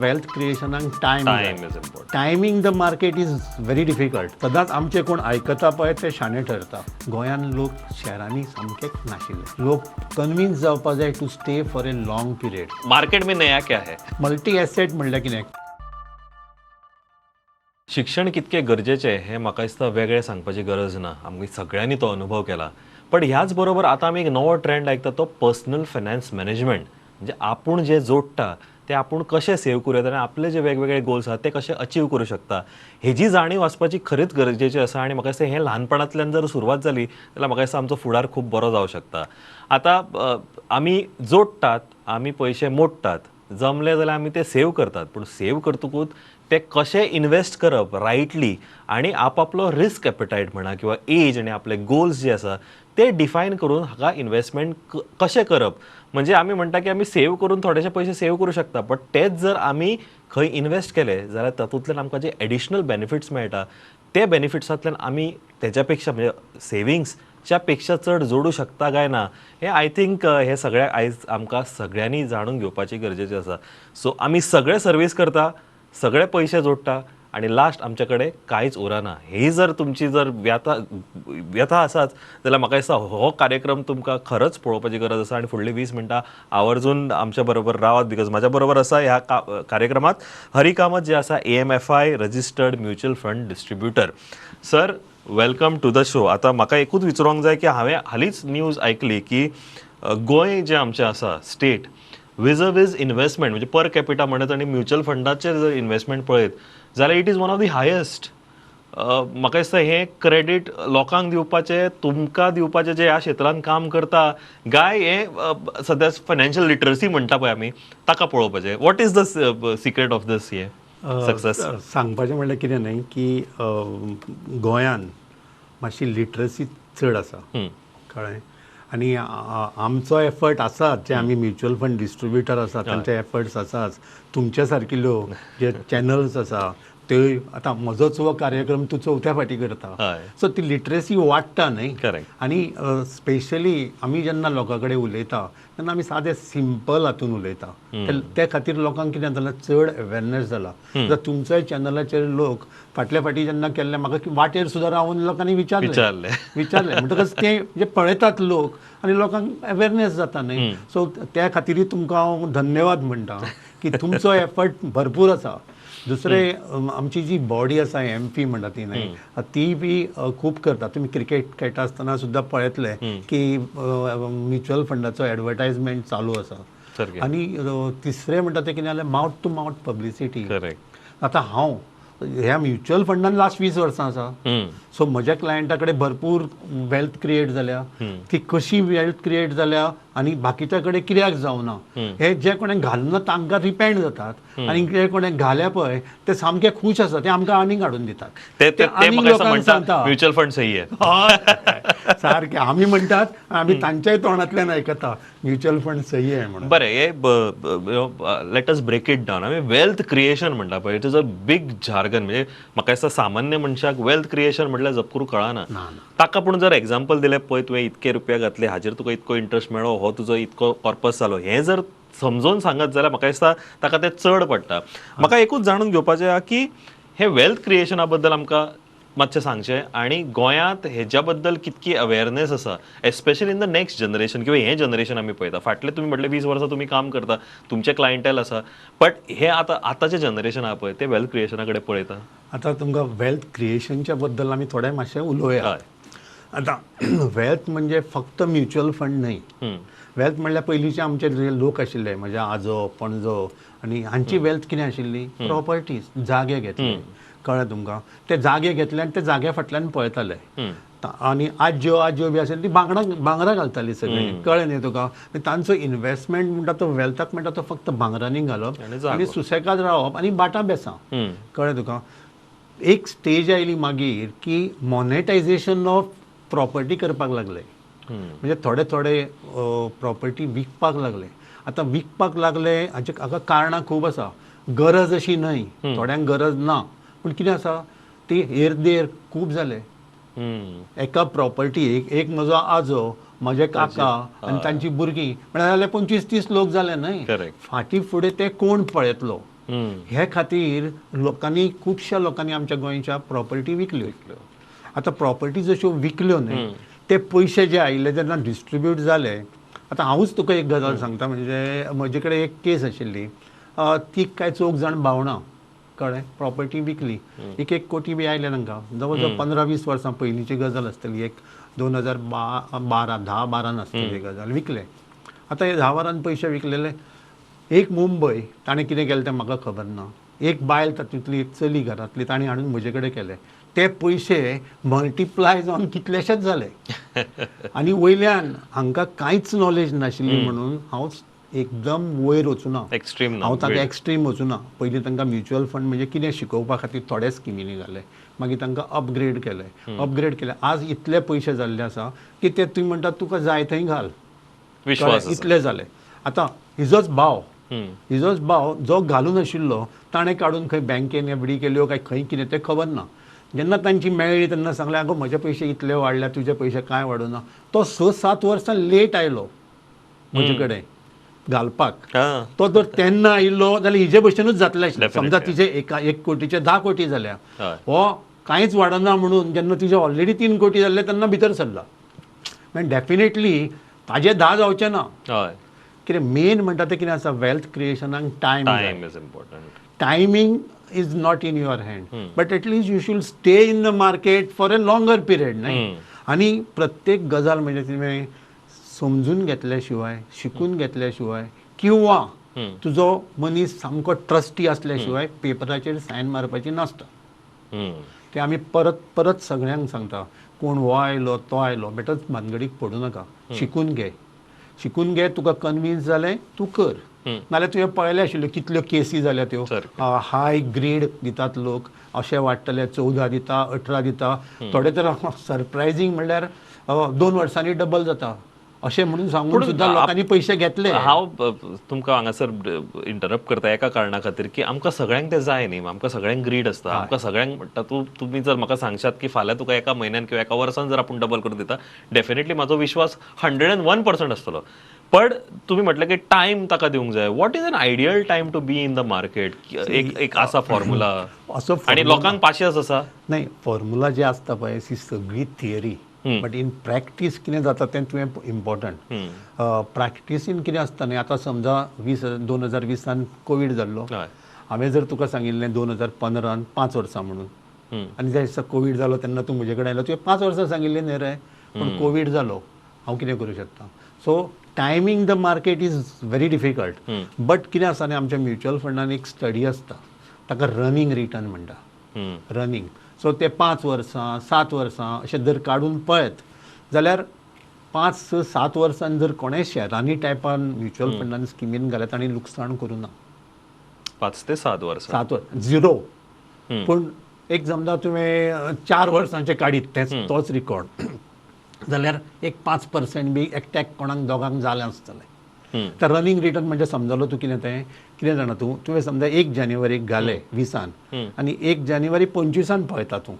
Wealth क्रिएशनाक time. Time is important. Timing the market is very difficult. सदांच आमचे कोण आयकता पळय ते शाणे ठरता. गोंयान लोक शहरांनी सामकेच नाशिल्ले. लोक कन्विन्स जावपा जाय to stay for a long period. Market में नया क्या है? मल्टी एसेट म्हणल्यार कितें? शिक्षण कितकें गरजेचें हें म्हाका दिसता वेगळें सांगपाची गरज ना. आमी सगळ्यांनी तो अनुभव केला. पण ह्याच बरोबर आतां आमी एक नवो ट्रेंड आयकता, तो पर्सनल फायनान्स मॅनेजमेंट. म्हणजे आपूण जे जोडटा ते आपूण कशें सेव करूं येता आनी आपले जे वेगवेगळे गोल्स आसात ते कशे अचीव करूं शकता, हेजी जाणीव आसपाची खरीच गरजेची आसा. आनी म्हाका दिसता हें ल्हानपणांतल्यान जर सुरवात जाली जाल्यार म्हाका दिसता आमचो फुडार खूब बरो जावं शकता. आतां आमी जोडटात, आमी पयशे मोडटात, जमले जाल्यार आमी ते सेव करतात, पूण सेव करतकूच ते कशे इन्वेस्ट करप रायटली आनी आपापलो रिस्क एपेटायट म्हणा किंवा एज आनी आपले गोल्स जे आसा ते डिफायन करून हाका इन्वेस्टमेंट कशें करप. म्हणजे आमी म्हणटा की आमी सेव करून थोडेशे पयशे सेव करूं शकता, बट तेच जर आमी खंय इन्वेस्ट केले जाल्यार तातूंतल्यान आमकां जे एडिशनल बेनिफिट्स मेळटा ते बेनिफिट्सांतल्यान आमी तेच्या पेक्षा, म्हणजे सेविंग्सच्या पेक्षा चड जोडूं शकता काय ना, हें I think हें सगळें आयज आमकां सगळ्यांनी जाणून घेवपाची गरजेचें आसा. सो आमी सगळे सर्वीस करता, सगळे पयशे जोडटा आनी लास्ट आमचे कडेन कांयच उरना. ही जर तुमची जर व्यथा व्यथा आसाच जाल्यार म्हाका दिसता हो कार्यक्रम तुमकां खरंच पळोवपाची गरज आसा. आनी फुडली 20 मिनटां आवर्जून आमच्या बरोबर रावात, because म्हाज्या बरोबर आसा ह्या कार्यक्रमात हरी कामत, जे आसा AMFI registered mutual fund distributor. Sir, welcome to the show. आतां म्हाका एकूच विचारूंक जाय की हांवें हालींच न्यूज आयकली की गोंय जें आमचें आसा स्टेट विज अ वीज इन्वेस्टमेंट, म्हणजे पर कॅपिटा म्हणत आनी म्युच्युअल फंडाचेर जर इन्वेस्टमेंट पळयत जाल्यार it is one of the highest. म्हाका दिसता हें क्रेडीट लोकांक दिवपाचें, तुमकां दिवपाचें जे ह्या क्षेत्रांत काम करता गाय हें सद्या फायनान्शियल लिटरसी म्हणटा पळय आमी, ताका पळोवपाचें. What is the secret of this हें सक्सेस? सांगपाचें म्हणल्यार कितें न्हय की गोंयान मातशी लिटरसी चड आसा, कळ्ळें? आनी आमचो एफर्ट आसात, जे आमी म्युच्युअल फंड डिस्ट्रिब्युटर आसा तांचे एफर्ट्स आसाच. तुमच्या सारकिल्ल्यो जे चॅनल्स आसा ते, आतां म्हजोच हो कार्यक्रम तूं चवथ्या फाटी करता. सो ती लिटरसी वाडटा न्हय. आनी स्पेशली आमी जेन्ना लोकां कडेन उलयता तेन्ना आमी सादे सिंपल हातून उलयता. ते खातीर लोकांक कितें जालां, चड अवेरनेस जाला. आतां तुमच्याय चॅनलाचेर लोक फाटल्या फाटी जेन्ना केल्ले, म्हाका वाटेर सुद्दां रावन लोकांनी विचारलें. विचारलें. विचारलें म्हणटकच ते जे पळयतात लोक आनी लोकांक अवेरनेस जाता न्हय. सो त्या खातीरूय तुमकां हांव धन्यवाद म्हणटा की तुमचो एफर्ट भरपूर आसा. दुसरें, आमची जी बॉडी आसा, एम्फी म्हणटा ती न्हय, ती बी खूब करता. तुमी क्रिकेट खेळटा आसतना सुद्दां पळयतले की म्युच्युअल फंडाचो एडवर्टायजमेंट चालू आसा. आनी तिसरें म्हणटा तें कितें जाल्यार मावथ टू मावथ पब्लिसिटी. आतां हांव ह्या म्युच्युअल फंडान लास्ट 20 वर्सां आसा. सो म्हज्या क्लायंटा कडेन भरपूर वेल्थ क्रिएट जाल्या. ती कशी वेल्थ क्रिएट जाल्या आनी बाकीच्या कडेन कित्याक जावना, हे जे कोणें घालना तांकां रिपेंड जातात आनी जे कोणें घाल्या पळय ते सामके खूश आसा, ते आमकां आनीक हाडून दितात. ते आनीक म्हाका दिसता लोकांक म्हणटा सांगता. म्युच्युअल फंड सही है. हय, सारकें. आमी म्हणटात, आमी तांच्याय तोंडांतल्यान आयकता म्युच्युअल फंड सही आहे म्हणून. बरें, हे let us break it down. आमी वेल्थ क्रिएशन म्हणटा पळय, it is a big jargon. म्हणजे म्हाका दिसता सामान्य मनशाक वेल्थ क्रिएशन म्हटल्यार जपकूर कळना. ना, ना. ताका पूण जर एग्जाम्पल दिलें, पळय तुवें इतके रुपया घातले, हाजेर तुका इतको इंट्रस्ट मेळ्ळो, हो तुजो इतको कॉर्पस जालो, हें जर समजोवन सांगत जाल्यार म्हाका दिसता ताका तें चड पडटा. म्हाका एकूच जाणून घेवपाचें आहा की हे वेल्थ क्रिएशना बद्दल आमकां मातशें सांगचें आनी गोंयांत हेज्या बद्दल कितकी अवेरनेस आसा, especially in the next generation किंवा हें जनरेशन आमी पळयता. फाटले तुमी म्हटलें 20 वर्सां तुमी काम करता, तुमचें क्लायंटेल आसा, बट हे आतां आतांचें जनरेशन आहा पळय ते वेल्थ क्रिएशना कडेन पळयता. आतां तुमकां वेल्थ क्रिएशनच्या बद्दल आमी थोडें मातशें उलोवया. आतां वेल्थ म्हणजे फक्त म्युच्युअल फंड न्हय. वेल्थ म्हणल्यार पयलींचे आमचे जे लोक आशिल्ले, म्हजे आजो पणजो आनी हांची वेल्थ कितें आशिल्ली? प्रॉपर्टीज, जागे घेतले, कळ्ळें तुमकां? ते जागे घेतले आनी ते जाग्या फाटल्यान पळयताले. आनी आज्यो आज्यो बी आशिल्ली ती भांगरां भांगरां घालताली सगळीं, कळ्ळें न्ही तुका? आनी तांचो इन्वेस्टमेंट म्हणटा तो वेल्थाक म्हणटा तो फक्त भांगरांनी घालप आनी जागो. आनी सुसेगाद रावप आनी भाटां बेसां, कळ्ळें तुका? एक स्टेज आयली मागीर की मॉनेटायझेशन ऑफ प्रॉपर्टी करपाक लागले. म्हणजे थोडे थोडे प्रॉपर्टी विकपाक लागले. आतां विकपाक लागले हाचे हाका कारणां खूब आसा. गरज अशी न्हय, थोड्यांक गरज ना, पूण कितें आसा ती हेर देर खूब जाले. एका प्रॉपर्टी एक एक म्हजो आजो, म्हजे काका आनी तांची भुरगीं म्हळ्यार जाल्यार 25-30 लोक जाले न्हय. फाटीं फुडें ते कोण पळयतलो? हे खातीर लोकांनी, खुबश्या लोकांनी आमच्या गोंयच्या प्रॉपर्टी विकल्यो. आतां प्रॉपर्टी जश्यो विकल्यो न्ही, ते पयशे जे आयिल्ले तेन्ना डिस्ट्रिब्यूट जाले. आतां हांवूच तुका एक गजाल सांगता, म्हणजे म्हजे कडेन एक केस आशिल्ली. ती काय चौग जाण भावणां, कळ्ळें, प्रॉपर्टी विकली, एक एक कोटी बी आयले तांकां. जवळ जवळ 15-20 वर्सां पयलींची गजाल आसतली, एक 2012, 10-12 आसतली गजाल. विकले. आतां हे 10-12 पयशे विकलेले. एक मुंबय, ताणें कितें केलें तें म्हाका खबर ना. एक बायल तातूंतली, एक चली घरांतली, ताणें हाडून म्हजे कडेन केले. ते पयशे मल्टिप्लाय जावन कितलेशेच जाले. आनी वयल्यान हांकां कांयच नॉलेज नाशिल्ली म्हणून हांव एकदम वयर वचूना. एक्स्ट्रीम. हांव तांकां एक्स्ट्रीम वचूना. पयलीं तांकां म्युच्युअल फंड म्हणजे कितें शिकोवपा खातीर थोडे स्किमींनी घाले, मागीर तांकां अपग्रेड केले, अपग्रेड केले. आज इतले पयशे जाल्ले आसा की ते तुमी म्हणटात तुका जाय थंय घाल. विश्वास. इतले जाले. आतां हिजोच भाव जो घालून आशिल्लो, ताणें काडून खंय बँकेन एफडी केल्यो काय खंय कितें तें खबर ना. जेन्ना तांची मेळ्ळी तेन्ना सांगलें, आगो म्हजे पयशे इतले वाडल्या, तुजे पयशे कांय वाडूना. तो 6-7 वर्सां लेट आयलो म्हजे कडेन घालपाक. तो जर तेन्ना आयिल्लो जाल्यार हिजे भशेनूच जातलें आशिल्लें. समजा तिजे एका 1 कोटीचे 10 कोटी जाल्या. हो कांयच वाडना म्हणून जेन्ना तिजे ऑलरेडी 3 कोटी जाल्ले तेन्ना भितर सरला. मागीर डेफिनेटली ताजे 10 जावचे ना. कितें मेन म्हणटा तें कितें आसा, वेल्थ क्रिएशनाक time. Time is important. Timing is not in your hand, but at least you should stay in the market for a longer period न्हय. आनी प्रत्येक गजाल म्हणजे तुवें समजून घेतल्या शिवाय, शिकून घेतल्या शिवाय किंवा तुजो मनीस सामको ट्रस्टी असल्या शिवाय पेपराचेर सायन मारपाची नासता. ते आमी परत परत सगळ्यांक सांगता. कोण हो आयलो, तो आयलो, बेटोच भानगडीक पडूं नाका. शिकून घे, शिकून घे. तुका कन्विन्स जालें, तूं कर. नाल्यार तुवें पळयलें आशिल्ल्यो कितल्यो केसी जाल्या त्यो. हाय ग्रेड दितात लोक, अशें वाडटले, 14 दिता, 18 दिता. थोडे तर सरप्रायझींग म्हणल्यार 2 वर्सांनी डबल जाता अशें म्हणून सांगून पूण सुद्दां लोकांनी पयशे घेतले. हांव तुमकां हांगासर इंटरप्ट करता एका कारणा खातीर की आमकां सगळ्यांक तें जाय न्ही. आमकां सगळ्यांक ग्रीड आसता. आमकां सगळ्यांक म्हणटा तूं, तुमी जर म्हाका सांगशात की फाल्यां तुका एका म्हयन्यान किंवा एका वर्सान जर आपूण डबल करून दिता, डेफिनेटली म्हाजो विश्वास 101% आसतलो. पण तुमी म्हटलें की टायम ताका दिवंक जाय. What is an ideal time to be in the market? एक एक आसा फॉर्म्युला? असो आणि लोकांक पाशियस आसा. नाही, फॉर्म्युला जे आसता पळय, ती सगळी थियरी, बट इन प्रॅक्टीस कितें जाता तें तुवें इम्पॉर्टंट. प्रॅक्टिसीन कितें आसता न्ही, आतां समजा 2020 20 कोवीड जाल्लो. हांवें जर तुका सांगिल्लें 2015न 5 वर्सां म्हणून आनी ज्या दिसा कोवीड जालो तेन्ना तूं म्हजे कडेन आयलो, तुवें 5 वर्सां सांगिल्लीं न्ही रे, पूण कोवीड जालो, हांव कितें करूं शकता? So timing the market is very difficult, but कितें आसा न्ही, आमच्या म्युच्युअल फंडान एक स्टडी आसता, ताका रनींग रिटर्न म्हणटा. रनींग, सो ते 5 वर्सां, 7 वर्सां अशें जर काडून पळयत जाल्यार 5, 6, 7 वर्सां जर कोणेय शेरांनी टायपान म्युच्युअल फंडान स्किमीन घाल्यार तांणी लुकसाण करूं ना. 5 ते 7 वर्सां. 7 वर्स झिरो. पूण एक समजा तुवें 4 वर्सांचे काडीत तेच तोच रिकॉर्ड जाल्यार एक 5% बी एकट्याक कोणाक दोगांक जालें आसतलें. तर रनींग रिटर्न म्हणजे समजलो तूं कितें तें? कितें जाणा तूं, तुवें समजा 1 जानेवारीक घाले 20न आनी 1 जानेवारी 25न पळयता तूं.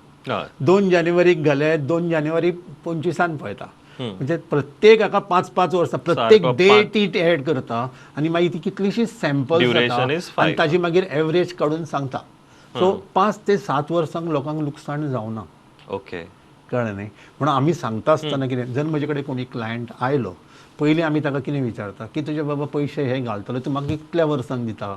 2 जानेवारीक घाले, 2 जानेवारी 25न पळयता. म्हणजे प्रत्येक हाका 5-5 वर्सां प्रत्येक सारको. डेट it add करता आनी मागीर ती कितलीशीच सॅम्पल्स Duration is जाता आनी five. ताजी मागीर एवरेज काडून सांगता. सो 5 ते 7 वर्सांक लोकांक लुकसाण जावना. कळ्ळें न्ही? म्हणून आमी सांगता आसतना कितें, जर म्हजे कडेन कोणी क्लायंट आयलो, पयलीं आमी ताका कितें विचारता की तुजे बाबा पयशे हे घालतले, तूं म्हाका कितल्या वर्सांक दिता?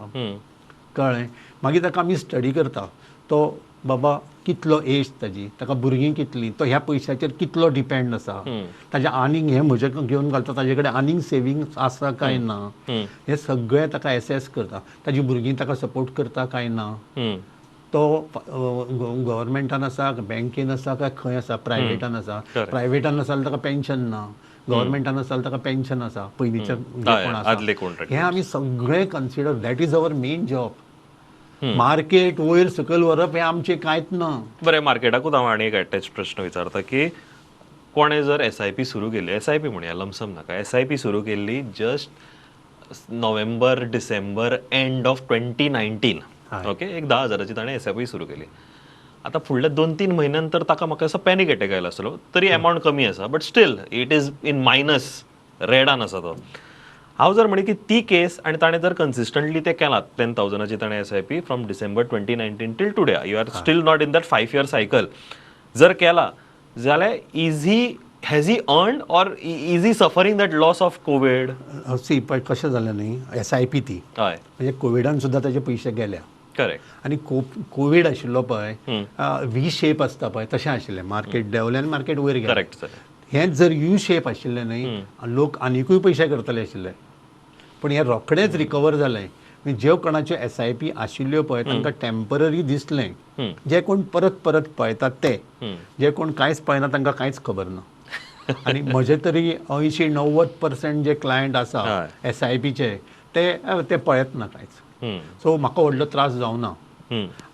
कळ्ळें? मागीर ताका आमी स्टडी करता, तो बाबा कितलो एज ताजी, ताका भुरगीं कितलीं, तो ह्या पयशाचेर कितलो डिपेंड आसा, ताजें आनीक हें म्हजे घेवन घालता, ताजे कडेन आनीक सेविंग्स आसा काय ना, हें सगळें ताका एसेस करता. ताजी भुरगीं ताका सपोर्ट करता काय ना, तो गव्हर्मेंटान आसा, बँकेन आसा काय खंय आसा, प्रायवेटान आसा. प्रायवेटान आसा जाल्यार ताका पेन्शन ना, गव्हर्मेंटान आसा जाल्यार ताका पेन्शन आसा पयलींचे जे कोण आसा. आदले contract. हें आमी सगळें consider. That is our main job. Market वयर सकयल व्हरप हें आमचें कांयच ना. बरें, मार्केटाकूच हांव आनी एक अटॅच प्रश्न विचारता की कोणें जर एसआयपी सुरू केली, एसआयपी म्हणया, लमसम नाका, एसआयपी सुरू केल्ली just November, December end of 2019, okay, एक 10 हजाराची ताणें एसआयपी सुरू केली. आतां फुडल्या 2-3 म्हयन्यान तर ताका म्हाका असो पॅनीक एटॅक आयलो आसतलो. तरी एमावंट कमी आसा, but still it is in minus, radon आसा तो. हांव जर म्हणी की ती केस आनी ताणें जर कन्सिस्टंटली तें केलां 10,000 ताणें SIP from December 2019 till today, you are still not in that 5 year cycle, जर केला जाल्यार is he has he earned or is he suffering that loss of COVID? See पळय कशें जालें न्ही SIP ती हय म्हणजे कोविडान सुद्दां ताजे पयशे गेल्या. करेक्ट. आनी कोवीड आशिल्लो पळय व्ही शेप आसता पळय तशें आशिल्लें, मार्केट देंवलें आनी मार्केट वयर गेलें. Correct sir. हेंच जर यू शेप आशिल्लें न्ही लोक आनिकूय पयशे करतले आशिल्ले, पूण हें रोखडेंच रिकवर जालें. ज्यो कोणाच्यो SIP आशिल्ल्यो पळय तांकां टेम्पररी दिसलें, जे कोण परत परत पळयतात ते, जे कोण कांयच पळयना तांकां कांयच खबर ना. आनी म्हजे तरी 80-90% जे क्लायंट आसा SIPचे ते पळयत ना कांयच. सो म्हाका व्हडलो त्रास जावना.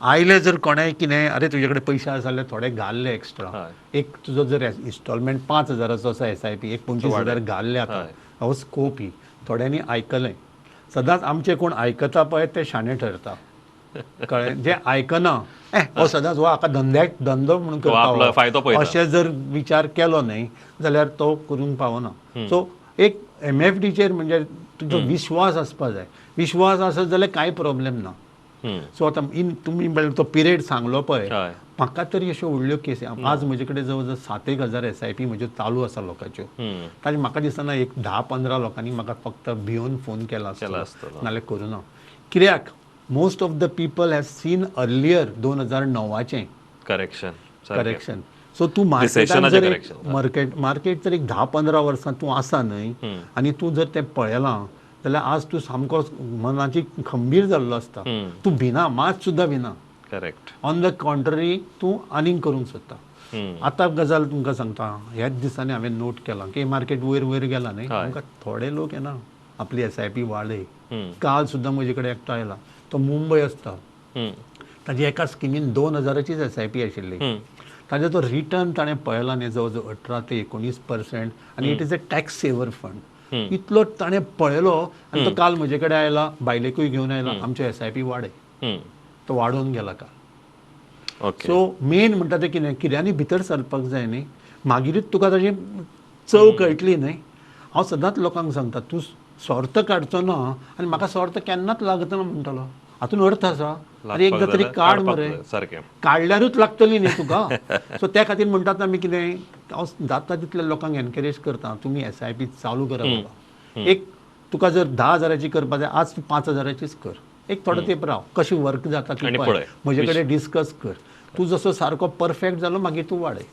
आयले जर कोणें कितें अरे तुजे कडेन पयशे आसा जाल्यार थोडे घालले एक्स्ट्रा, एक तुजो जर इन्स्टॉलमेंट 5,000 आसा SIP, एक 25,000 घालले आतां हो स्कोप ही थोड्यांनी आयकलें. सदांच आमचे कोण आयकता पळय ते शाणे ठरता, कळ्ळें? जे आयकना हो सदांच हो हाका धंद्याक धंदो म्हणून करता अशें जर विचार केलो न्ही जाल्यार तो करूंक पावना. सो एक MFDचेर म्हणजे तुजो विश्वास आसपा जाय, विश्वास आसत जाल्यार कांय प्रॉब्लेम ना. सो आतां इन तुमी म्हणल्यार तो पिरियड सांगलो पळय म्हाका तरी अश्यो व्हडल्यो केसी आज म्हजे कडेन जवळ जवळ 7,000 SIP म्हज्यो चालू आसा लोकांच्यो. ताजें म्हाका दिसना एक 10-15 लोकांनी म्हाका फक्त भिवन फोन केला आसतलो, नाल्यार करूं ना. कित्याक most of the people have seen earlier 2009 correction correction. So तूं मार्केटान जर मार्केट जर एक 10-15 वर्सां तूं आसा न्हय आनी तूं जर तें पळयलां जाल्यार आज तूं सामको मनाची खंबीर जाल्लो आसता, तूं भिना, मात सुद्दां भिना. करेक्ट. ऑन the contrary तूं आनीक करूंक सोदता. आतां गजाल तुमकां सांगता, ह्याच दिसांनी हांवें नोट केलां की मार्केट वयर वयर गेला न्ही, आमकां थोडे लोक येना आपली SIP वाडय. काल सुद्दां म्हजे कडेन एकटो आयला, तो मुंबय आसता, ताजी एका स्किमीन 2,000 SIP आशिल्ली, ताजो तो रिटर्न ताणें पळयला न्ही जवळ जवळ 18 ते 19% आनी it is a tax saver fund. इतलो ताणें पळयलो आनी तो काल म्हजे कडेन आयला, बायलेकूय घेवन आयला, आमचे SIP वाडय, तो वाडोवन गेला काल. सो मेन म्हणटा तें कितें, कित्यानी भितर सरपाक जाय न्ही, मागीरूच तुका ताजी चव कळटली न्ही. हांव सदांच लोकांक सांगता तूं सोर्त काडचो ना आनी म्हाका सोर्त केन्नाच लागतना म्हणटलो, हातून अर्थ आसा? आनी एकदां तरी काड मरे, काडल्यारूच लागतली न्ही तुका. सो त्या खातीर म्हणटात आमी कितें, हांव जाता तितल्या लोकांक एनकरेज करता तुमी SIP चालू करा बाबा. एक तुका जर 10,000 करपा जाय आज तूं 5,000 कर, एक थोडो तेंप राव, कशी वर्क जाता ती पळय, म्हजे कडेन डिस्कस कर, तूं जसो सारको परफेक्ट जालो मागीर तूं वाडय.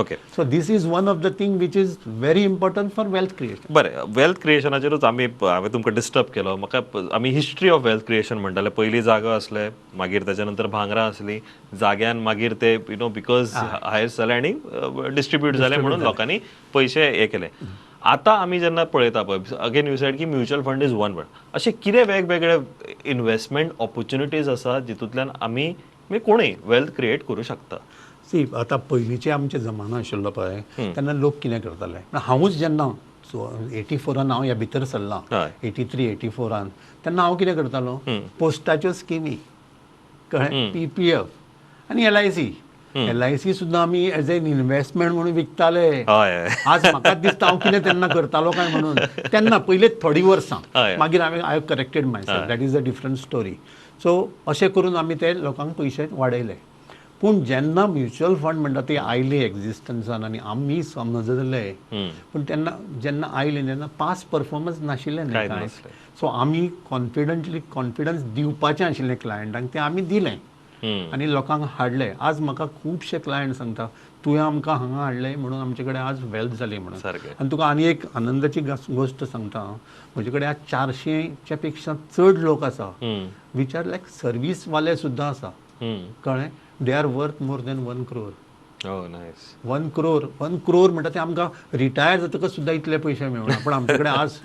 Okay. So this is one of the thing which is very important for wealth creation. बरें, वेल्थ क्रिएशनाचेरूच आमी हांवें तुमकां डिस्टर्ब केलो. म्हाका आमी हिस्ट्री ऑफ वेल्थ क्रिएशन म्हणटाले, पयलीं जागो आसले, मागीर ताच्या नंतर भांगरां आसलीं, जाग्यान मागीर ते you know because हायर जाले आनी डिस्ट्रिब्यूट जाले म्हणून लोकांनी पयशे हे केले. आतां आमी जेन्ना पळयता पळय अगेन you said की mutual fund is one, but अशे कितें वेगवेगळे इनवेस्टमेंट ऑपॉर्च्युनिटीज आसा जितूंतल्यान आमी कोणूय वेल्थ क्रिएट करूं शकता? सी आतां पयलींचे आमचे जमानो आशिल्लो पळय तेन्ना लोक कितें करताले, हांवूच जेन्ना 84 हांव ह्या भितर सरलां 83 84 तेन्ना हांव कितें करतालो, पोस्टाच्यो स्किमी कळ्ळें, PPF आनी LIC. LIC सुद्दां आमी एज एन इनवेस्टमेंट म्हणून विकताले. आज म्हाका दिसता हांव कितें तेन्ना करतालो काय म्हणून, तेन्ना पयलीं थोडीं वर्सां, मागीर हांवें I have corrected myself, that is a different story. So अशें करून आमी ते लोकांक पयशे वाडयले. पूण जेन्ना म्युच्युअल फंड म्हणटा ती आयली एग्जिस्टन्सान आनी आमी समजले, पूण तेन्ना जेन्ना आयली तेन्ना पास परफॉर्मन्स नाशिल्लें न्ही कांय. सो आमी कॉन्फिडंटली कॉन्फिडन्स दिवपाचें आशिल्लें क्लायंटांक, तें आमी दिलें आनी लोकांक हाडलें. आज म्हाका खुबशे क्लायंट सांगता तुवें आमकां हांगा हाडलें म्हणून आमचे कडेन आज वेल्थ जाली म्हणून. आनी तुका आनी एक आनंदाची गोश्ट सांगता, म्हजे कडेन आज 400 पेक्षा चड लोक आसा which are लायक सर्वीसवाले सुद्दां आसा, कळ्ळें, they are worth more than 1 crore. Oh, nice. 1 crore, 1 crore म्हणटा ते आमकां रिटायर जातकच सुद्दां इतले पयशे मेळना, पण आमचे कडेन आज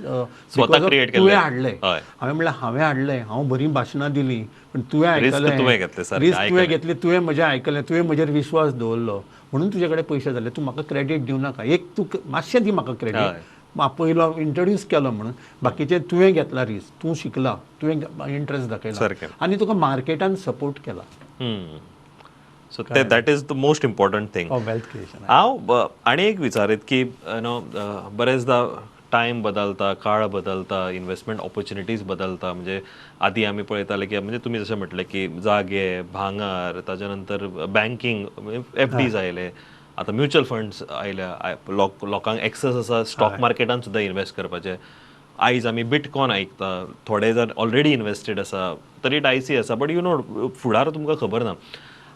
तुवें हाडले. हांवें म्हणलें हांवें हाडलें, हांव बरीं भाशणां दिलीं, पण तुवें आयकलें, रिस्क तुवें घेतली, तुवें म्हजें आयकलें, तुवें म्हजेर विश्वास दवरलो म्हणून तुजे कडेन पयशे जाले. तूं म्हाका क्रेडीट दिवं नाका, एक तूं मातशें दी म्हाका क्रेडीट, पयलो इंट्रोड्यूस केलो म्हणून, बाकीचें तुवें घेतला रिस्क, तूं शिकला, तुवें इंट्रस्ट दाखयला आनी तुका मार्केटान सपोर्ट केला. So that is the most important thing. Wealth creation. हांव आनी एक विचारीत की you know बरेचदा टायम बदलता, काळ बदलता, इन्व्हेस्टमेंट ऑपॉर्च्युनिटीज बदलता. म्हणजे आदी आमी पळयताले की म्हणजे तुमी जशें म्हटलें की जागे, भांगर, ताच्या नंतर बँकींग, एफडीज आयले, आतां म्युच्युअल फंड्स आयल्या, लोकांक एक्सेस आसा स्टॉक मार्केटान सुद्दां इन्व्हेस्ट करपाचें. आयज आमी बिटकॉन आयकता, थोडे जाण ऑलरेडी इन्व्हेस्टेड आसा, तरी डायसी आसा, बट you know फुडार तुमकां खबर ना.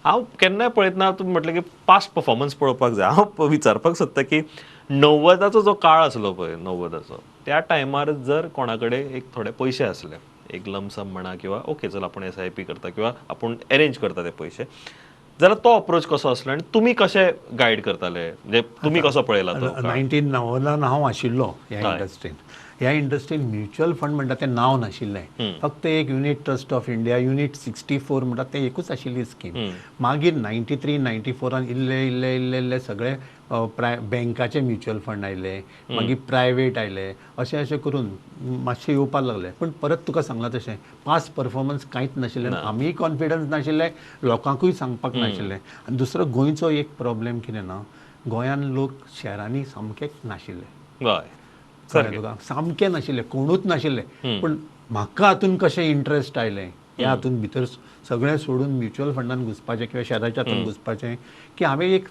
हांव केन्नाय पळयतना तुमी म्हटलें की पास्ट परफॉर्मन्स पळोवपाक जाय. हांव विचारपाक सोदता की 90-चो जो काळ आसलो पळय, 90-चो, त्या टायमार जर कोणा कडेन एक थोडे पयशे आसले, एक लमसम म्हणा किंवा ओके चल आपूण SIP करता किंवा आपूण एरेंज करता ते पयशे, जाल्यार तो अप्रोच कसो आसलो आनी तुमी कशे गायड करताले, म्हणजे तुमी कसो पळयला तो? 1990 हांव आशिल्लो ह्या इंडस्ट्रीन. ह्या इंडस्ट्रीन म्युच्युअल फंड म्हणटा तें नांव नाशिल्लें, फक्त एक unit trust of India, unit 64 म्हणटा तें एकूच आशिल्ली स्कीम. मागीर 93 94 इल्ले इल्ले इल्ले इल्ले सगळे बँकाचे म्युच्युअल फंड आयले, मागीर प्रायवेट आयले, अशें अशें करून मातशें येवपाक लागले. पूण परत तुका सांगलां तशें पास्ट परफॉर्मन्स कांयच नाशिल्लें, आमीय कॉन्फिडन्स नाशिल्ले, लोकांकूय सांगपाक नाशिल्लें. आनी दुसरो गोंयचो एक प्रॉब्लेम कितें ना, गोंयान लोक शहरांनी सामकेच नाशिल्ले, सामके नाशिल्ले, कोणूच नाशिल्ले. पूण म्हाका हातून कशें इंट्रस्ट आयलें, ह्या हातून भितर सगळें सोडून म्युच्युअल फंडान घुसपाचें किंवा शहराच्या हातून घुसपाचें, की हांवें एक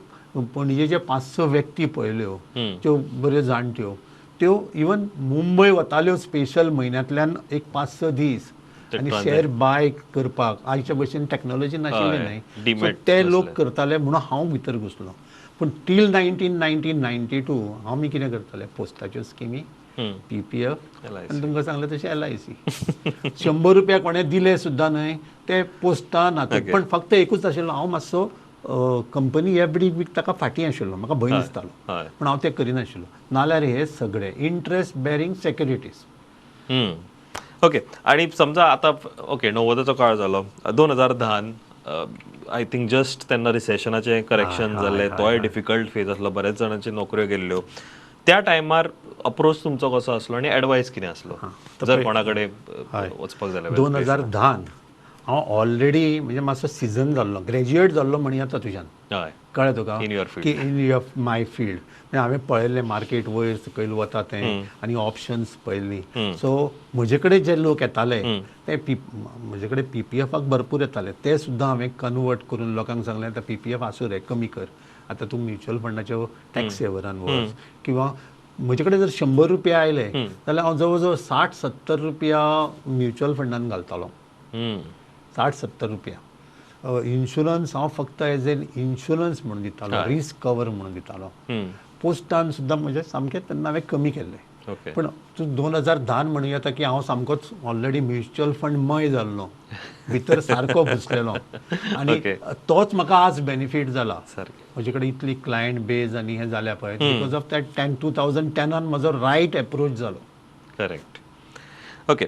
पणजेचे 5-6 व्यक्ती पळयल्यो, त्यो बऱ्यो जाणट्यो, त्यो इवन मुंबय वताल्यो स्पेशल म्हयन्यांतल्यान एक 5-6 दीस आनी शेअर बाय करपाक. आयच्या भशेन टॅक्नोलॉजी नाशिल्ली न्हय, ते लोक करताले म्हणून हांव भितर घुसलो. पूण टील 1990 92 आमी कितें करताले, पोस्टाच्यो स्किमी, PPF, आनी तुमकां सांगलें तशें LIC. 100 रुपया कोणें दिले सुद्दां न्हय ते पोस्टान. पण फक्त एकूच आशिल्लो, हांव मातसो कंपनी एफडी बी ताका फाटीं आशिल्लो, म्हाका भंय दिसतालो, पूण हांव तें करिनाशिल्लो. नाल्यार हे सगळे इंट्रस्ट बेरींग सेक्युरिटीज. ओके, आनी समजा आतां ओके 90-चो काळ जालो, 2010 I think just तेन्ना रिसेशनाचें करेक्शन जाल्लें, तोय डिफिकल्ट फेज आसलो, बऱ्याच जाणांच्यो नोकऱ्यो गेल्ल्यो. त्या टायमार अप्रोच तुमचो कसो आसलो आनी एडवायस कितें आसलो जर कोणा कडेन वचपाक जाल्यार? 2010 हांव ऑलरेडी म्हणजे मातसो सिजन जाल्लो, ग्रेज्युएट जाल्लो म्हणूं येता तुज्यान, कळ्ळें तुका, की इन your my field. म्हणजे हांवें पळयल्लें मार्केट वयर सकयल वता तें, आनी ऑप्शन्स पळयल्ली. सो म्हजे कडेन जे लोक येताले ते म्हजे कडेन PPFाक भरपूर येताले, ते सुद्दां हांवें कन्वर्ट करून लोकांक सांगलें आतां PPF आसूं रे, कमी कर, आतां तूं म्युच्युअल फंडाच्यो टॅक्स सेवरान वच. किंवा म्हजे कडेन जर 100 रुपया आयले जाल्यार हांव जवळ जवळ 60-70 रुपया म्युच्युअल फंडान घालतालो, 60-70 रुपया. इन्शुरन्स हांव फक्त एज एन इन्शुरन्स म्हणून दितालो, रिस्क कवर म्हणून दितालो. पोस्टान सुद्दां म्हणजे सामकें तेन्ना हांवें कमी केल्लें. पूण तूं 2010 म्हणूं येता की हांव सामकोच ऑलरेडी म्युच्युअल फंड मय जाल्लो, भितर सारको घुसलेलो, आनी तोच म्हाका आज बेनिफीट जाला. म्हजे कडेन इतली क्लायंट बेज आनी हें जाल्या पळय, because of that 2010 म्हजो रायट एप्रोच जालो. करेक्ट. ओके,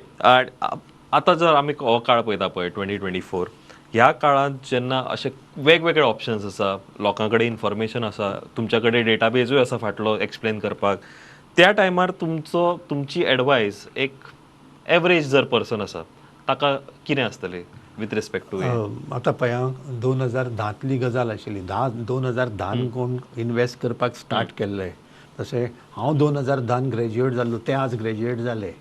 आतां जर आमी हो काळ पळयता पळय 2024, ह्या काळांत जेन्ना अशे वेगवेगळे ऑप्शन्स आसा, लोकां कडेन इन्फॉर्मेशन आसा, तुमच्या कडेन डेटाबेजूय आसा फाटलो एक्सप्लेन करपाक, त्या टायमार तुमचो तुमची एडवायस एक एवरेज जर पर्सन आसा ताका कितें आसतली विथ रिस्पेक्ट टू? आतां पळय 2010तली गजाल आशिल्ली, 2010 कोण इन्वेस्ट करपाक स्टार्ट केल्लें, तशें हांव 2010 ग्रेज्युएट जाल्लो, ते आज ग्रेज्युएट जाले.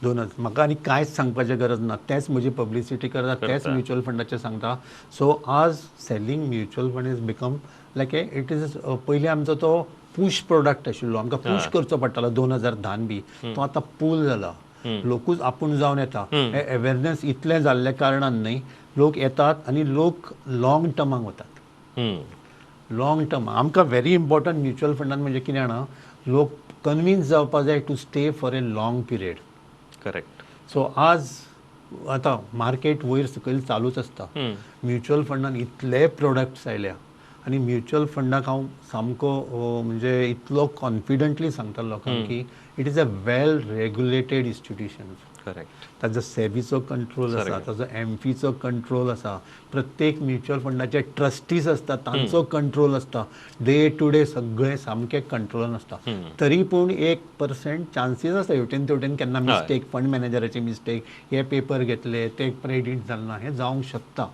2000 म्हाका आनी कांयच सांगपाचें गरज ना, तेंच म्हजी पब्लिसिटी करता, तेंच म्युच्युअल फंडाचें सांगता. सो आज selling mutual fund is become like a it is. पयलीं आमचो तो पूश प्रोडक्ट आशिल्लो, आमकां पूश करचो पडटालो 2010 बी, तो आतां पूल जाला, लोकूच आपूण जावन येता. हे अवेरनेस इतलें जाल्ल्या कारणान न्हय, लोक येतात आनी लोक लॉंग टर्माक वतात. लॉंग टर्म आमकां व्हेरी इम्पॉर्टंट म्युच्युअल फंडान म्हणजे कितें जाणा, लोक कन्विन्स जावपा जाय to stay for a long period. Correct. So आज आतां मार्केट वयर सकयल चालूच आसता, म्युच्युअल फंडान इतले प्रोडक्ट्स आयल्या आनी म्युच्युअल फंडाक हांव सामको म्हणजे इतलो कॉन्फिडंटली सांगता लोकांक की it is a well regulated institution. Correct. ताजो सेबीचो कंट्रोल आसा, ताजो एमफीचो कंट्रोल आसा, प्रत्येक म्युच्युअल फंडाचे ट्रस्टीज आसता तांचो कंट्रोल आसता, डे टू डे सगळें सामकें कंट्रोलान आसता. तरी पूण 1% चान्सीस आसता हेवटेन तेवटेन केन्ना मिस्टेक, फंड मॅनेजराची मिस्टेक, हे पेपर घेतले ते क्रेडीट जालें ना, हें जावंक शकता.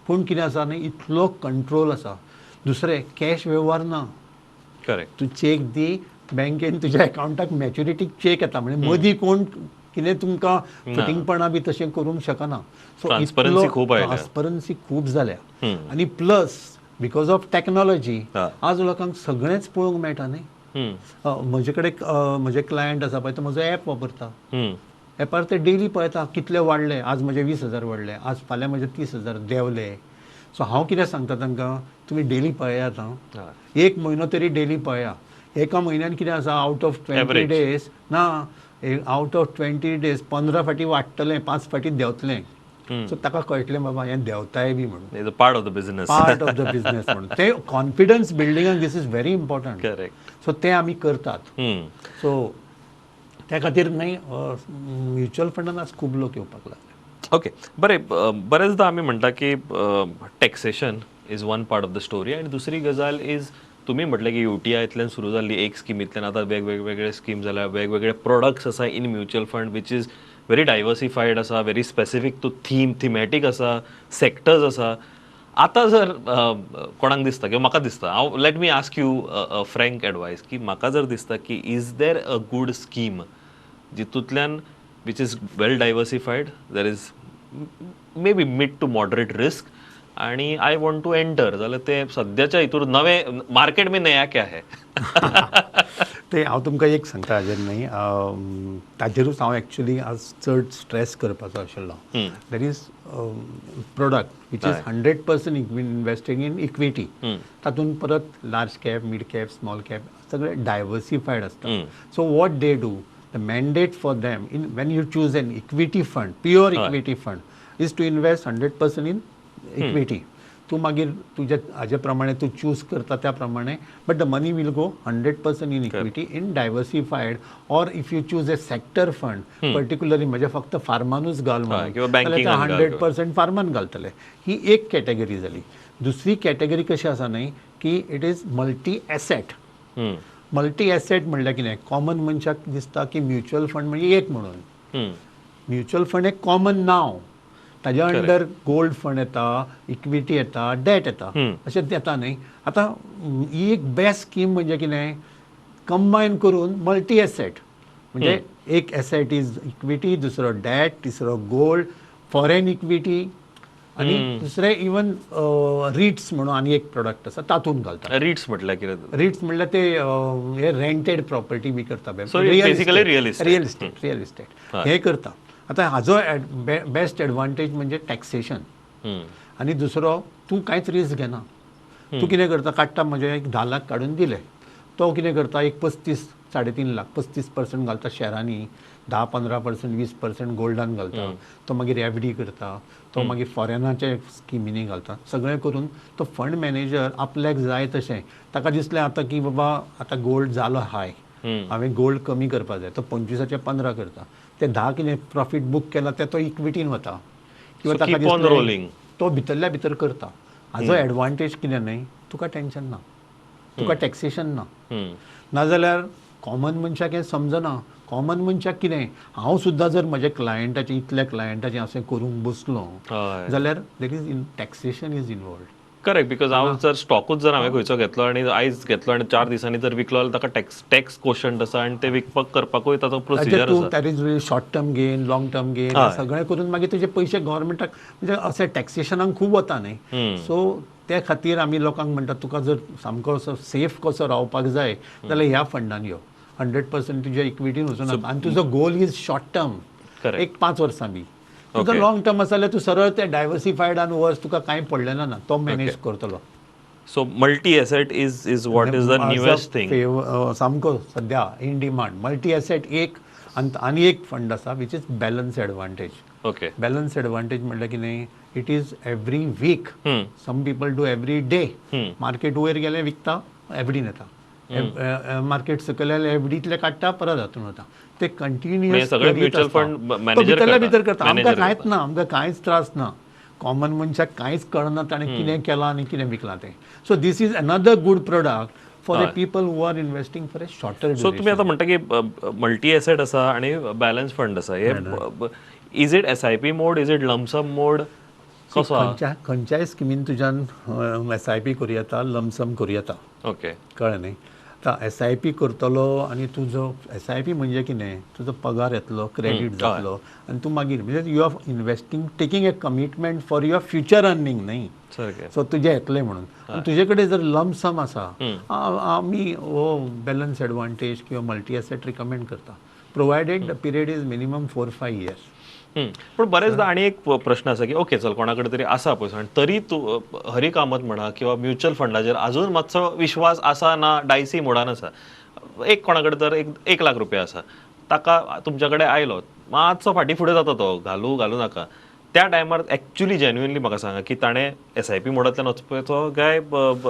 पूण कितें आसा न्ही, इतलो कंट्रोल आसा. दुसरें कॅश वेव्हार ना. करेक्ट. तूं चेक दी, बँकेन तुज्या अकावंटाक मॅच्युरिटी चेक येता, म्हणजे मदीं कोण कितें तुमकां फटींगपणां बी तशें करूंक शकना. सो ट्रान्सपरन्सी खूब आयल्या. ट्रान्सपरन्सी खूब जाल्या आनी प्लस because of technology आज लोकांक सगळेंच पळोवंक मेळटा न्ही. म्हजे कडेन म्हजे क्लायंट आसा पळय, तो म्हजो एप वापरता. एपार ते डेली पळयता कितले वाडले, आज म्हजे 20,000 वाडले, आज फाल्यां म्हजे 30,000 देंवले. सो हांव कितें सांगता तांकां, तुमी डेली पळयात आं, एक म्हयनो तरी डेली पळया. एका म्हयन्यान कितें आसा, आउट ऑफ 20 डेज ना, आउट ऑफ 20 डेज 15 फाटी वाडटलें, 5 फाटी देंवतलें. सो ताका कळटलें बाबा हें देंवताय बी म्हणून, part of the business, part of the business म्हणून. ते confidence बिल्डिंगाक this is very important. Correct. So ते आमी करतात. सो त्या खातीर न्ही म्युच्युअल फंडान आज खूब लोक येवपाक लागले. ओके, बरें. बरेचदा आमी म्हणटा की taxation is one part of the story आनी दुसरी गजाल is तुमी म्हटलें की UTI-तल्यान सुरू जाल्ली एक स्किमींतल्यान आतां वेगवेगळे स्कीम जाल्या, वेगवेगळे प्रोडक्ट्स आसा in mutual fund which is very diversified आसा, very specific to theme, thematic आसा, सेक्टर्स आसा. आतां जर कोणाक दिसता किंवा म्हाका दिसता, हांव let me ask you a frank advice की म्हाका जर दिसता की is there a good scheme जितूंतल्यान which is well diversified, there is maybe mid to moderate risk आणि I want to enter, जाल्यार ते सद्याच्या हितूर नवे मार्केट में नया क्या है? ते हांव तुमकां एक सांगता हाजेर न्ही, ताजेरूच हांव एक्चुली आज चड स्ट्रेस करपाचो आशिल्लो. There is product which is 100% investing in equity. तातूंत परत large cap, mid cap, small cap सगळे डायवर्सिफायड आसता. So what they do, the mandate for them in when you choose an equity fund, pure equity fund, is to invest 100% in equity. तूं मागीर तुज्या हाजे प्रमाणे तूं चूज करता त्या प्रमाणे, but the money will go 100% in equity in diversified. Or if you choose a sector fund, particularly म्हणजे फक्त फार्मानूच घाल म्हणून, 100% फार्मान घालतले. ही एक कॅटेगरी जाली. दुसरी कॅटेगरी कशी आसा न्ही की it is multi asset. Multi asset म्हणल्यार कितें, कॉमन मनशाक दिसता की म्युच्युअल फंड म्हणजे एक म्हणून. म्युच्युअल फंड एक कॉमन नांव, ताज्या अंडर गोल्ड फंड येता, इक्विटी येता, डेट येता, अशें येता न्ही. आतां ही एक बेस्ट स्कीम म्हणजे कितें, कंबायन करून मल्टी एसेट, म्हणजे एक एसेट is equity, दुसरो डेट, तिसरो गोल्ड, फॉरेन इक्विटी आनी दुसरें इवन रिट्स म्हणून आनी एक प्रोडक्ट आसा तातूंत घालता. रिट्स म्हटल्यार कितें? रिट्स म्हटल्यार ते हे रेंटेड प्रॉपर्टी बी करता, real estate, real estate हे करता. आतां हाजो बेस्ट एडवांटेज म्हणजे टॅक्सेशन. आनी दुसरो तूं कांयच रिस्क घेना. तूं कितें करता, काडटा म्हजे एक 10 लाख काडून दिले, तो कितें करता एक 35, 3.5 लाख, 35% घालता शॅरांनी, 10-15%, 20% गोल्डान घालता, तो मागीर एफडी करता, तो मागीर फॉरेनाच्या स्किमींनी घालता. सगळें करून तो फंड मॅनेजर आपल्याक जाय तशें, ताका दिसलें आतां की बाबा आतां गोल्ड जालो हाय, हांवें गोल्ड कमी करपाक जाय, तो 25 15 करता, ते 10 कितें प्रॉफीट बूक केला ते तो इक्विटीन वता किंवा ताका दिसलें तो भितरल्या भितर करता. हाजो एडवांटेज कितें न्ही, तुका टेंशन ना, तुका टॅक्सेशन ना. नाजाल्यार कॉमन मनशाक हें समजना. कॉमन मनशाक कितें, हांव सुद्दां जर म्हज्या क्लायंटाचें, इतल्या क्लायंटाचें अशें करूंक बसलो जाल्यार there is in taxation is involved. Correct, because हांव जर स्टॉकूच जर हांवें खंयचो घेतलो आनी आयज घेतलो आनी 4 दिसांनी जर विकलो जाल्यार ताका टॅक्स क्वोशंट आसा आनी ते विकपाक करपाकूय ताचो प्रोसिजर आसा. That is short term gain, long term gain, सगळें करून मागीर तुजे पयशे गव्हर्मेंटाक म्हणजे अशें टॅक्सेशनाक खूब वता न्ही. सो ते खातीर आमी लोकांक म्हणटा, तुका जर सामको असो सेफ कसो रावपाक जाय जाल्यार ह्या फंडान यो, 100% तुज्या इक्विटीन वचूं नाका. आनी तुजो गोल is short term, एक 5 वर्सां बी. तुजो लॉंग टर्म आसा जाल्यार तूं सरळ ते डायवर्सिफायडान वच, तुका कांय पडलें ना, तो मॅनेज करतलो. So multi asset is what is the newest thing सामको सद्या इन डिमांड. मल्टी एसेट एक आनी एक फंड आसा which is balance advantage. Okay, balance advantage म्हणल्यार कितें, it is every week, some people do every day. Market वयर गेलें विकता, एफडीन येता, मार्केट सकयल आयलें एफडींतले काडटा, परत हातून वता. ते कंटिन्युअस भितरल्या भितर करता. आमकां कांयच ना, आमकां कांयच त्रास ना. कॉमन मनशाक कांयच कळना ताणें कितें केलां आनी कितें विकलां तें. So this is another good product for the people who are investing for a shorter. So तुमी आतां म्हणटा की मल्टी एसेट आसा आनी बॅलन्स फंड आसा, हे is it SIP mode, is it lump sum mode? खंयच्याय स्किमीन तुज्यान SIP करूं येता, लमसम करूं येता. ओके, कळ्ळें न्ही. आतां SIP करतलो आनी तुजो SIP म्हणजे कितें, तुजो पगार येतलो, क्रेडीट जातलो आनी तूं मागीर म्हणजे you are investing, taking a commitment for your future earning न्ही. सो तुजें येतलें म्हणून. आनी तुजे कडेन जर लमसम आसा, आमी हो बॅलन्स एडवांटेज किंवा मल्टी एसेट रिकमेंड करता, provided the period is minimum 4-5 years. पूण बरेचदा आनी एक प्रश्न आसा की ओके चल कोणा कडेन तरी आसा पयसो आनी तरी तूं हरी कामत म्हणा किंवा म्युच्युअल फंडाचेर अजून मातसो विश्वास आसा ना, डायसी मोडान आसा. एक कोणा कडेन तर 1 लाख रुपया आसा, ताका तुमच्या कडेन आयलो, मातसो फाटीं फुडें जाता तो, घालूं घालूं नाका, त्या टायमार एक्चुअली जेन्युइनली म्हाका सांगा की ताणें SIP मोडांतल्यान वचपाचो काय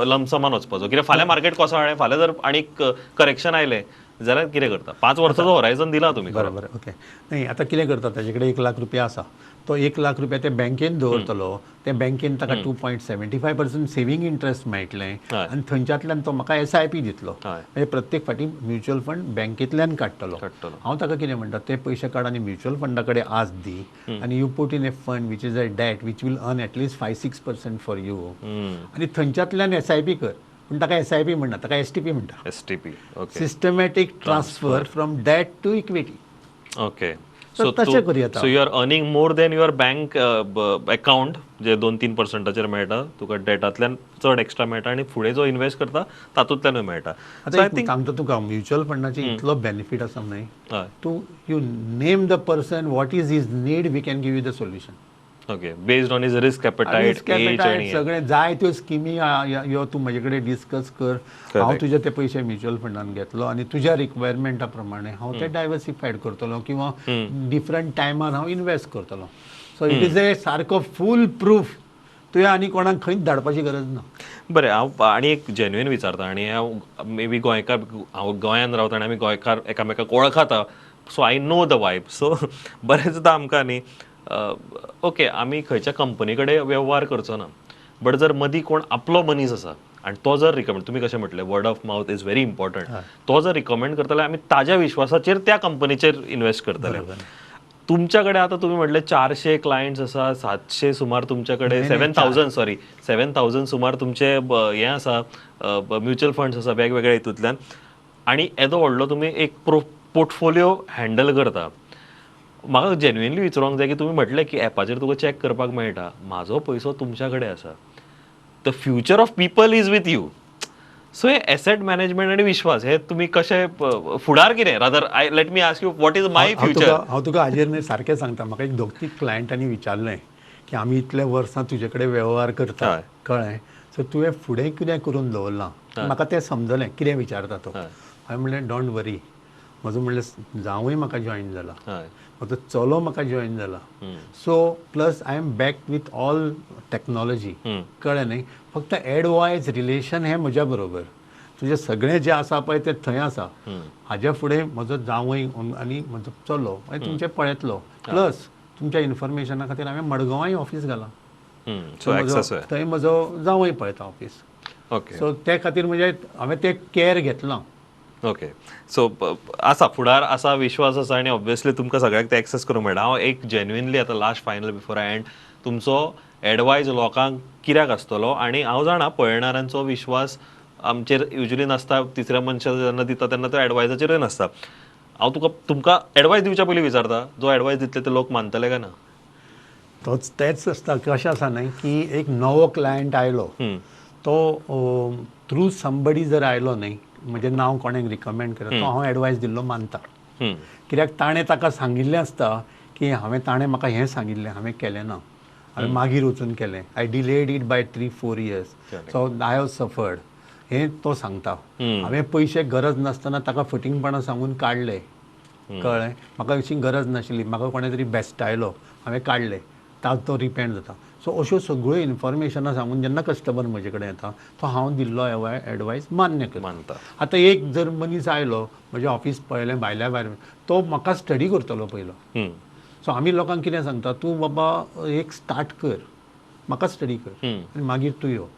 लमसमान वचपाचो? कित्याक फाल्यां मार्केट कोसळ्ळें, फाल्यां जर आनीक करेक्शन आयलें जाल्यार कितें करता? 5 वर्साचो होरायझन दिला तुमी. बरोबर, ओके. नाही आतां कितें करता, ताजे कडेन 1 लाख रुपया आसा, तो 1 लाख रुपया ते बँकेन दवरतलो, ते बँकेन ताका 2.75% सेवींग इंट्रस्ट मेळटलें आनी थंयच्यांतल्यान तो म्हाका SIP दितलो. म्हणजे प्रत्येक फावटी म्युच्युअल फंड बँकेंतल्यान काडटलो. हांव ताका कितें म्हणटा, ते पयशे काड आनी म्युच्युअल फंडा कडेन आज दी आनी you put in a fund which is a debt which will earn at least 5-6% for you आनी थंयच्यांतल्यान SIP कर. पूण ताका SIP म्हणना, ताका STP म्हणटा. STP, okay. Systematic transfer from debt to equity. Okay. So तशें करूं येता. So you are earning more than your bank account, जे 2-3% मेळटा तुका डेटांतल्यान चड एक्स्ट्रा मेळटा आनी फुडें जो इन्वेस्ट करता तातूंतल्यानूय मेळटा. आतां सांगता तुका म्युच्युअल फंडाचे इतलो बेनिफीट आसा न्हय, तूं you name the person, what is his need, we can give you the solution. Okay, based on his risk appetite, age आनी सगळें जाय त्यो स्किमी यो तूं म्हजे कडेन डिस्कस कर, हांव तुजे ते पयशे म्युच्युअल फंडान घेतलो आनी तुज्या रिक्वायरमेंटा प्रमाणे हांव ते डायवर्सिफायड करतलो किंवा डिफरंट टायमार हांव इन्वेस्ट करतलो. सो it is a सारको फूल प्रूफ, तुवें आनी कोणाक खंयच धाडपाची गरज ना. बरें, हांव आनी एक जेन्युइन विचारता, आनी हांव मे बी गोंयकार, हांव गोंयान रावता आनी आमी गोंयकार एकामेकाक वळखता, so I know the vibe. So बरेचदां आमकां न्ही ओके आमी खंयच्या कंपनी कडेन वेव्हार करचो ना, बट जर मदीं कोण आपलो मनीस आसा आनी तो जर रिकमेंड, तुमी कशें म्हटलें word of mouth is very important, तो जर रिकमेंड करता जाल्यार आमी ताज्या विश्वासाचेर त्या कंपनीचेर इन्वेस्ट करतले. तुमच्या कडेन आतां तुमी म्हटलें 400 क्लायंट्स आसा, 700 सुमार तुमच्या कडेन, 7,000 सॉरी 7,000 सुमार तुमचे हें आसा, म्युच्युअल फंड्स आसा वेगवेगळ्या हितूंतल्यान, आनी येदो व्हडलो तुमी एक पोर्टफोलियो हँडल करता. म्हाका जेन्युइनली विचारूंक जाय की तुमी म्हटलें की एपाचेर तुका चॅक करपाक मेळटा, म्हाजो पयसो तुमच्या कडेन आसा, the future of people is with you. So hey asset management आनी विश्वास हे तुमी कशें फुडार कितें, rather I let me ask you what is my future. हांव तुका हाजेर न्ही सारकें सांगता, म्हाका एक 2-3 क्लायंटांनी विचारलें की आमी इतले वर्सां तुजे कडेन वेव्हार करता, कळ्ळें, सो तुवें फुडें कितें करून दवरलां, म्हाका तें समजलें कितें विचारता तो. हांवें म्हणलें don't वरी, म्हजो म्हणलें जावूय म्हाका जॉयन जाला, म्हजो चलो म्हाका जॉयन जाला, so plus I am back with all technology, कळ्ळें न्ही, फक्त एडवायज रिलेशन हें म्हज्या बरोबर, तुजें सगळें जें आसा पळय तें थंय आसा. हाज्या फुडें म्हजो जावंय आनी म्हजो चलो मागीर तुमचें पळयतलो, प्लस तुमच्या इन्फॉर्मेशना खातीर हांवें मडगांवाय ऑफीस घालां, थंय म्हजो जावंय पळयता ऑफीस. सो ते खातीर म्हणजे हांवें तें कॅर घेतलां. ओके, सो आसा फुडार आसा, विश्वास आसा आनी ऑब्वियसली तुमकां सगळ्यांक ते एक्सेस करूंक मेळटा. हांव एक जेन्युइनली आतां last final before I end, तुमचो एडवायज लोकांक कित्याक आसतलो, आनी हांव जाणा पळयणाऱ्यांचो विश्वास आमचेर युजली नासता, तिसऱ्या मनशाक जेन्ना दिता तेन्ना तो एडवायजाचेरूय नासता. हांव तुमकां एडवायज दिवच्या पयलीं विचारता, जो एडवायज दितले ते लोक मानतले काय ना? तोच तेच आसता, कशें आसा न्ही की एक नवो क्लायंट आयलो तो थ्रू समबडी जर आयलो न्ही, म्हजें नांव कोणेक रिकमेंड केलें, तो हांव एडवायज दिल्लो मानता, कित्याक ताणें ताका सांगिल्लें आसता की हांवें ताणें म्हाका हें सांगिल्लें, हांवें केलें ना, हांवें मागीर वचून केलें, I delayed it by 3-4 years, so I have suffered, हें तो सांगता. हांवें पयशे गरज नासतना ताका फटींगपणां सांगून काडले, कळ्ळें, म्हाका अशी गरज नाशिल्ली, म्हाका कोणें तरी बेस्टायलो, हांवें काडले, तो रिपेंड जाता. सो अश्यो सगळ्यो इन्फॉर्मेशनां सांगून जेन्ना कस्टमर म्हजे कडेन येता तो हांव दिल्लो एडवायस मान्य करता. आतां एक जर मनीस आयलो म्हजें ऑफीस पळयलें भायल्या भायर, तो म्हाका स्टडी करतलो पयलो. सो आमी लोकांक कितें सांगता, तूं बाबा एक स्टार्ट कर, म्हाका स्टडी कर आनी मागीर तूं यो.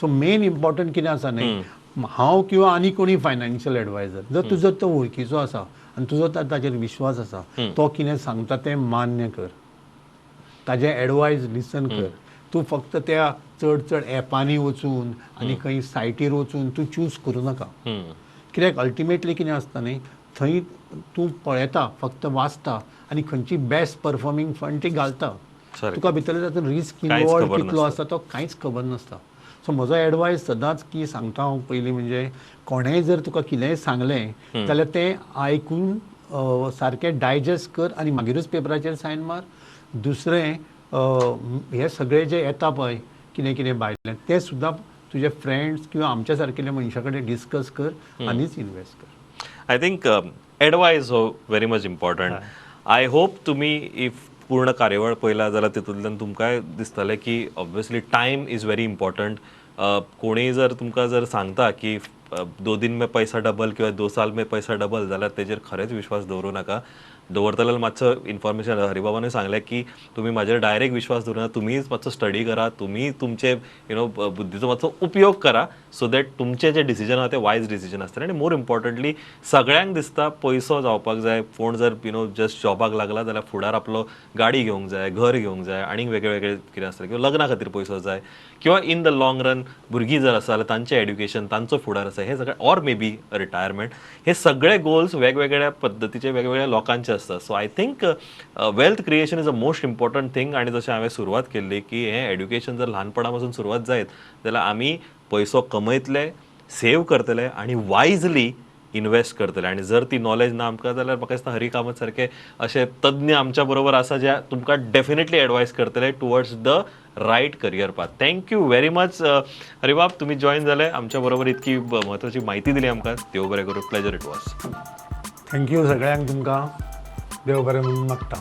सो मेन इम्पॉर्टंट कितें आसा न्ही, हांव किंवा आनी कोणी फायनान्शियल एडवायजर जर तुजो तो वळखीचो आसा आनी तुजो ताचेर विश्वास आसा, तो कितें सांगता तें मान्य कर, ताजें एडवायज लिसन कर. तूं फक्त त्या चड चड एपांनी वचून आनी खंय सायटीर वचून तूं चूज करूं नाका. कित्याक अल्टिमेटली कितें आसता न्ही, थंय तूं पळयता, फक्त वाचता आनी खंयची बेस्ट परफॉर्मींग फंड ती घालता. तुका भितरले तातूंत रिस्क इनवॉल्व कितलो आसता तो कांयच खबर नासता. सो म्हजो एडवायस सदांच की सांगता हांव, पयलीं म्हणजे कोणेंय जर तुका कितेंय सांगलें जाल्यार तें आयकून सारकें डायजेस्ट कर आनी मागीरूच पेपराचेर सायन मार. दुसरें, हे सगळे जे येता पळय कितें कितें भायलें, तें सुद्दां तुजे फ्रेंड्स किंवा आमच्या सारकेल्या मनशा कडेन डिस्कस कर आनीच इनवेस्ट कर. I think advice हो very much important. I hope तुमी if पूर्ण कार्यावळ पळयला जाल्यार तितूंतल्यान तुमकांय दिसतलें की obviously time is very important. कोणीय जर तुमकां जर सांगता की 2 दिन में पैसा डबल किंवा 2 साल में पैसा डबल, जाल्यार तेजेर खरेंच विश्वास दवरूं नाका. दवरतले मातसो इन्फॉर्मेशन, हरिबाबानूय सांगलें की तुमी म्हाजेर डायरेक्ट विश्वास दवरूं नाका, तुमीच मातसो स्टडी करा, तुमी तुमचे you know बुद्धीचो मातसो उपयोग करा, सो that तुमचे जे डिसिजन आहा ते वायज डिसिजन आसतले. आनी मोर इम्पॉर्टंटली, सगळ्यांक दिसता पयसो जावपाक जाय. कोण जर you know just जॉबाक लागला जाल्यार फुडार आपलो गाडी घेवंक जाय, घर घेवंक जाय, आनीक वेगळे वेगळे कितें आसतलें, किंवा लग्ना खातीर पयसो जाय, किंवा इन the long run भुरगीं जर आसा जाल्यार तांचें एड्युकेशन, तांचो फुडार आसा, हे सगळे, ऑर मे बी रिटायरमेंट, हे सगळे गोल्स वेगवेगळ्या पद्दतीचे वेगवेगळ्या लोकांचे आसता. So I think wealth creation is a most important thing. आनी जशें हांवें सुरवात केल्ली की हें एड्युकेशन जर ल्हानपणा पासून सुरवात जायत जाल्यार आमी पयसो कमयतले, सेव करतले आनी वायजली इन्वेस्ट करतले. आनी जर ती नॉलेज ना आमकां जाल्यार म्हाका दिसता हरी कामत सारके अशे तज्ञ आमच्या बरोबर आसा जे तुमकां डेफिनेटली एडवायस करतले towards the right career path. Thank you very much हरिबाब, तुमी जॉईन जाले आमच्या बरोबर, इतकी म्हत्वाची म्हायती दिली आमकां. देव बरें करूं. Pleasure it was. Thank you सगळ्यांक तुमकां. देव बरें म्हणून मागता.